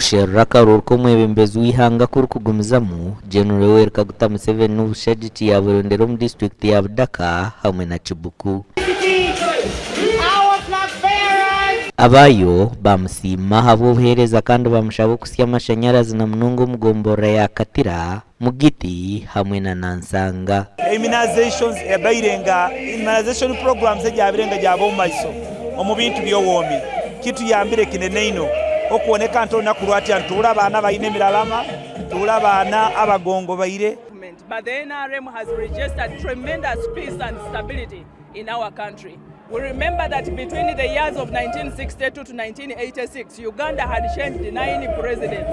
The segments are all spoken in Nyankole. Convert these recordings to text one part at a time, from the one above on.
Okusherura akaruuru k'omwebembezi w'eihanga kurikugumizamu, Gen. Yoweri Kaguta Museveni n'obushagiki yaaburondera omu disiturikiti ya Budaka hamwe na Kibuku. Abaayo baamusiima ahabw'obuheereza kandi baamushaba okutsya amashanyarazi na munonga omu gomborora ya Katira, Mugiti hamwe na Nansanga. Immunizations ebaire nga immunization programs egyabire nga gyaba omu maiso omu bintu by'obwomi kituyambire kinene inho okuwoneka nti olunaku lwatya nituwura abaana abaine emirarama, nituwura abaana abagongobaire. But the nrm has registered tremendous peace and stability in our country. We remember that between the years of 1962 to 1986, Uganda had changed 9 presidents.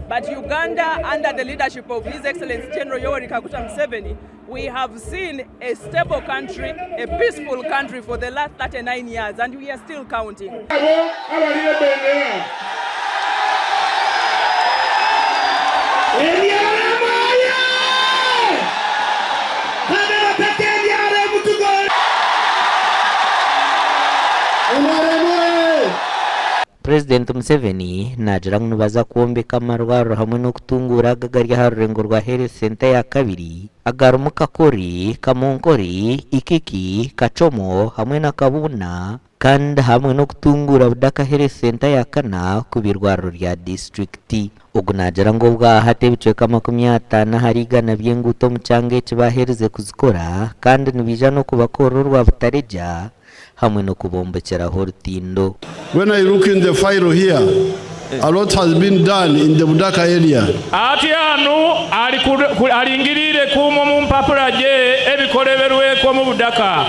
But Uganda, under the leadership of His Excellency General Yoweri Kaguta Museveni, we have seen a stable country, a peaceful country for the last 39 years, and we are still counting. Abo abariire ebendera. Nrm oye! Kandi abataka nrm tugore. NRM oye! Purezidenti Museveni naagira ngu nibaza kwombeka amarwariro hamwe n'okutunguura ago agari aha rurengo rwa Health Centre ya kabiri agarimu Kakori, Kamonkori, Ikiki, Kachomo hamwe na Kabuuna kandi hamwe n'okutunguura Budaka Health Centre ya kana kuba eirwariro rya disiturikiti. Ogu naagira ngu obwahati ebicweka 50 ahari igana by'enguuto omu kyanga eki baaherize kuzikora kandi nibaija n'okubakorera orwa Butaregya hamwe n'okubombekyeraho orutindo. When I look in the file here, a lot has been done in the Budaka area. Atyanu alingiriire kuuma omu mpapura gye ebikoleberweku omu Budaka.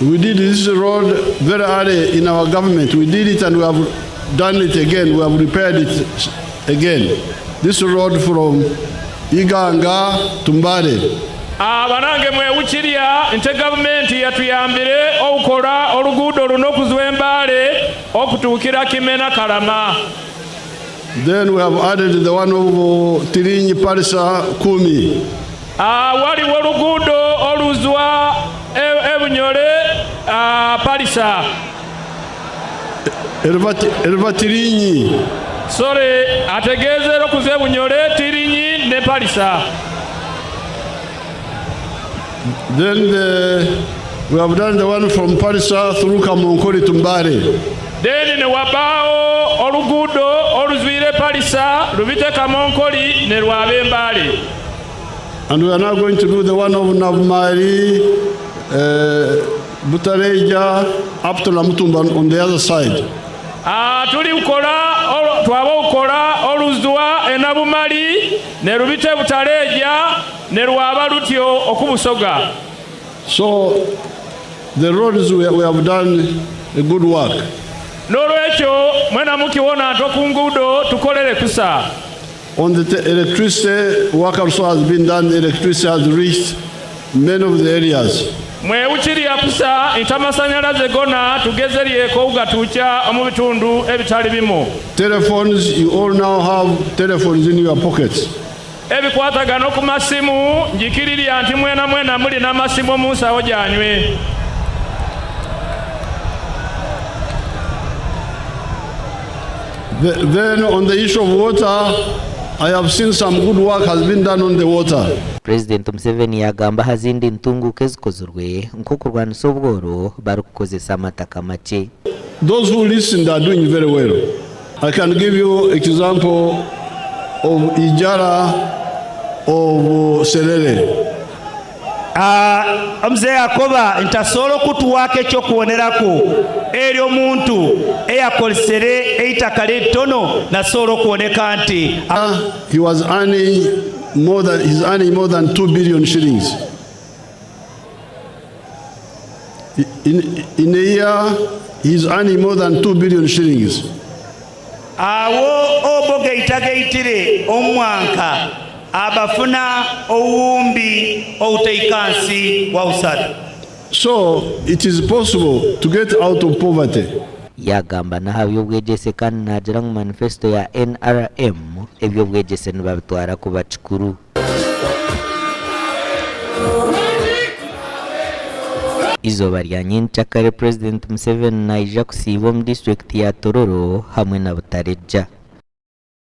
We did this road very early in our government. We did it and we have done it again. We have repaired it again. This road from Iganga to Mbale. Banange mwewukirya nte gavumenti yatuyambire okukora oluguudo luno okuzwa e Mbale okutuukira Kimena Kalama. Then we have added the one of Tirinyi Palisa Kumi. Waliwo oluguudo oluzwa e Bunyole Palisa. Eriva Tirinyi. Sorry, ategeeza era okuza e Bunyole, Tirinyi ne Palisa. Then the, we have done the one from Palisa through Kamonkoli to Mbale. Then ne wabaawo oluguudo oluzwire Palisa lubite Kamonkoli ne lwaba e Mbale. And we are now going to do the one of Nabumali, uh, Butaleja up to Namutumba on the other side. Ah, tuli kukola twaba okukola oluzwa e Nabumali ne lubita e Butaleja ne lwaba lutyo okubusoga. So the roads we, we have done a good work. N'olwekyo mwena mukiwona nti okunguudo tukolere kusa. On the electricity work also has been done, electricity has reached many of the areas. Mwewukirya kusa nti amasanyalaze gona tugezeryeko okugatuukya omu bitundu ebitali bimu. Telephones, you all now have telephones in your pockets. Ebikwatagana oku masimu, njikirirya nti mwena mwena muli n'amasimu omu nsaho gyanywe. Then on the issue of water, I have seen some good work has been done on the water. Purezidenti Museveni yaagamba aha zindi ntunguuka ezikozirwe nk'okurwanisa obworo barikukozesa amataka makye. Those who listened are doing very well. I can give you example of Ijara of Serere. Omuzeeyi akoba nti asobola okutuwaku eky'okuwoneraku eri omuntu eyakozesere eitaka lye eitono nasobola okuwoneka nti. He was earning more than, he's earning more than 2 billion shillings. In, in a year, he's earning more than 2 billion shillings. Agho obo gaitagaitire omwanka abafuna owuwumbi obutaika nsi wa usatu. So it is possible to get out of poverty. Yaagamba n'aha by'obwegyese kandi naagira ngu manifesto ya nrm eby'obwegyese nibabitwara kuba kikuru. Eizooba rya nyencakare Purezidenti Museveni naija kusiiba omu disiturikiti ya Tororo hamwe na Butaleja.